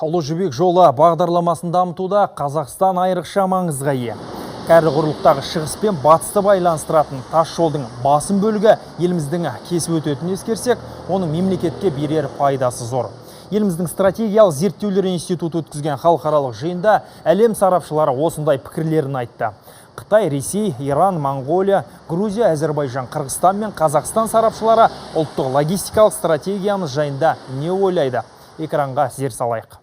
Ұлы Жібек жолы бағдарламасын дамытуда Қазақстан айрықша маңызға ие. Кәрі құрлықтағы шығыс пен батысты байланыстыратын тас жолдың басым бөлігі еліміздің кесіп өтетінін ескерсек, оның мемлекетке берер пайдасы зор. Еліміздің стратегиялық зерттеулер институты өткізген халықаралық жиында әлем сарапшылары осындай пікірлерін айтты. Қытай, Ресей, Иран, Моңғолия, Грузия, Әзербайжан, Қырғызстан мен Қазақстан сарапшылары ұлттық логистикалық стратегиямыз жайында не ойлайды? Экранға зер салайық.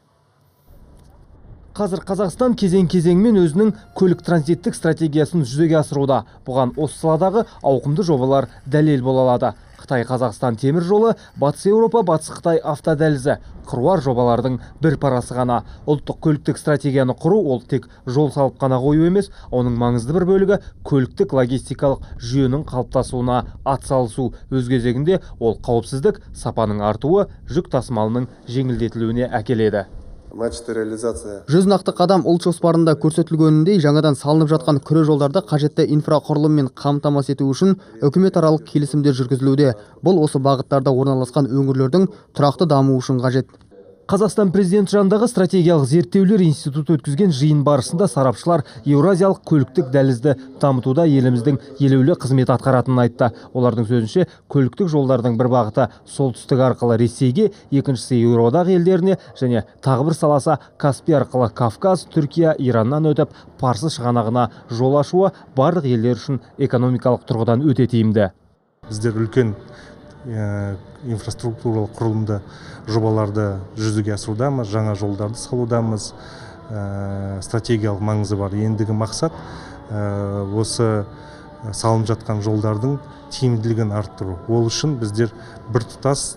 Қазір Қазақстан кезең-кезеңмен өзінің көлік транзиттік стратегиясын жүзеге асыруда. Бұған осы саладағы ауқымды жобалар дәлел бола алады. Қытай-Қазақстан темір жолы, Батыс Еуропа, Батыс Қытай автодәлізі қыруар жобалардың бір парасы ғана. Ұлттық көліктік стратегияны құру ол тек жол салып қана қою емес, оның маңызды бір бөлігі көліктік логистикалық жүйенің қалыптасуына атсалысу. Өз кезегінде ол қауіпсіздік, сапаның артуы, жүк тасымалының жеңілдетілуіне әкеледі. Начата реализация. 100 нақты қадам ұлт жоспарында көрсетілгеніндей, жаңадан салынып жатқан күре жолдарды қажетті инфрақұрылыммен қамтамасыз ету үшін үкіметаралық келісімдер жүргізілуде. Бұл осы бағыттарда орналасқан өңірлердің тұрақты дамуы үшін қажет. Қазақстан президенті жанындағы стратегиялық зерттеулер институты өткізген жиын барысында сарапшылар еуразиялық көліктік дәлізді дамытуда еліміздің елеулі қызмет атқаратынын айтты. Олардың сөзінше, көліктік жолдардың бір бағыты солтүстік арқылы Ресейге, екіншісі Еуроодақ елдеріне және тағы бір саласы Каспий арқылы Кавказ, Түркия, Ираннан өтіп, Парсы шығанағына жол ашуы барлық елдер үшін экономикалық тұрғыдан өте тиімді. Біздер үлкен инфраструктуралық құрылымды жобаларды жүзеге асырудамыз, жаңа жолдарды салудамыз, стратегиялық маңызы бар. Ендігі мақсат осы салынып жатқан жолдардың тиімділігін арттыру. Ол үшін біздер біртұтас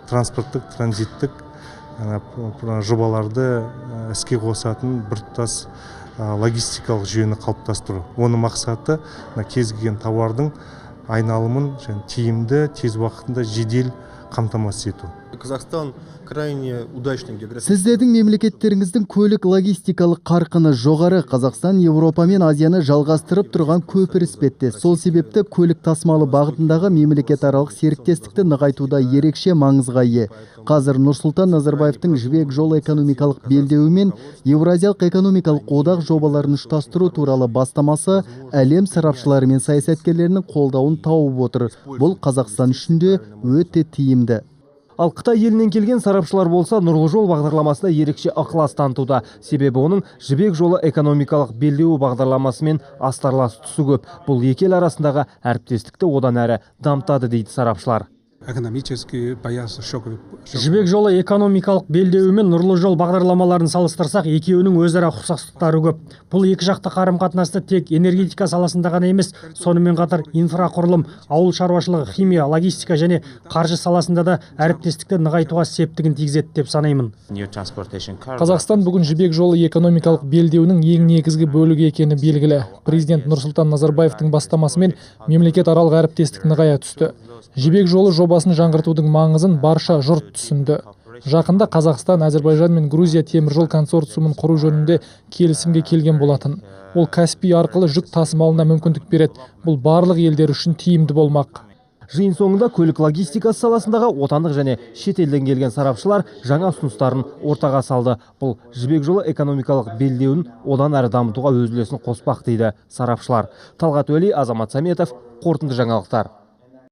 транспорттық, транзиттік жобаларды іске қосатын біртұтас логистикалық жүйені қалыптастыру. Оның мақсаты кез келген тауардың айналымын және тиімді, тез уақытында жедел қамтамасыз ету. Казахстан крайне удачный географический. Сіздердің мемлекеттеріңіздің көлік логистикалық қарқыны жоғары. Қазақстан Еуропа мен Азияны жалғастырып тұрған көпір іспеттес. Сол себепті көлік тасымалы бағытындағы мемлекетаралық серіктестікті нығайтуда ерекше маңызға ие. Қазір Нұрсұлтан Назарбаевтың Жібек жолы экономикалық белдеуі мен Еуразиялық экономикалық одақ жобаларын ұштастыру туралы бастамасы әлем сарапшылары мен саясаткерлерінің қолдауын тауып отыр. Бұл Қазақстан үшін де өте тиімді. Ал Қытай елінен келген сарапшылар болса, Нұрлы жол бағдарламасына ерекше ықылас танытуда. Себебі оның Жібек жолы экономикалық белдеуі бағдарламасымен астарлас тұсы көп. Бұл екі ел арасындағы әріптестікті одан әрі дамытады, дейді сарапшылар. Экономический пояс шоковый. Жібек жолы экономикалық белдеуі мен Нұрлы жол бағдарламаларын салыстырсақ, екеуінің өзара ұқсастықтары көп. Бұл екі жақты қарым-қатынасты тек энергетика саласында ғана емес, сонымен қатар инфрақұрылым, ауыл шаруашылығы, химия, логистика және қаржы саласында да әріптестікті нығайтуға септігін тигізеді деп санаймын. Қазақстан бүгін Жібек жолы экономикалық белдеуінің ең негізгі бөлігі екені белгілі. Президент Нұрсұлтан Назарбаевтың бастамасымен мемлекетаралық әріптестік нығая түсті. Жібек жолы жобасын жаңғыртудың маңызын барша жұрт түсінді. Жақында Қазақстан, Әзербайжан мен Грузия теміржол консорциумын құру жөнінде келісімге келген болатын. Ол Каспий арқылы жүк тасымалына мүмкіндік береді. Бұл барлық елдер үшін тиімді болмақ. Жиын соңында көлік логистикасы саласындағы отандық және шетелден келген сарапшылар жаңа ұсыныстарын ортаға салды. Бұл Жібек жолы экономикалық белдеуін одан әрі дамытуға өз үлесін қоспақ, дейді сарапшылар. Талғат Уәли, Азамат Саметов, қорытынды жаңалықтар.